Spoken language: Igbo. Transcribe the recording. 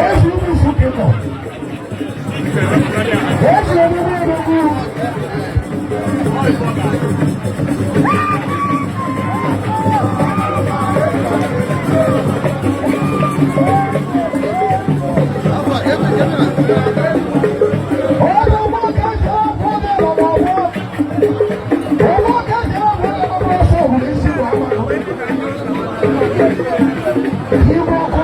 Ezi ụmụ Nsukka nọ. Ezi omume Enugu. Onye ọgbọ kacha abụ onye nọ n'ọgbọ. Ọgbọ kacha abụ onye nọ n'ọsọ bụ isi bụ ama. Igwe ọkụ.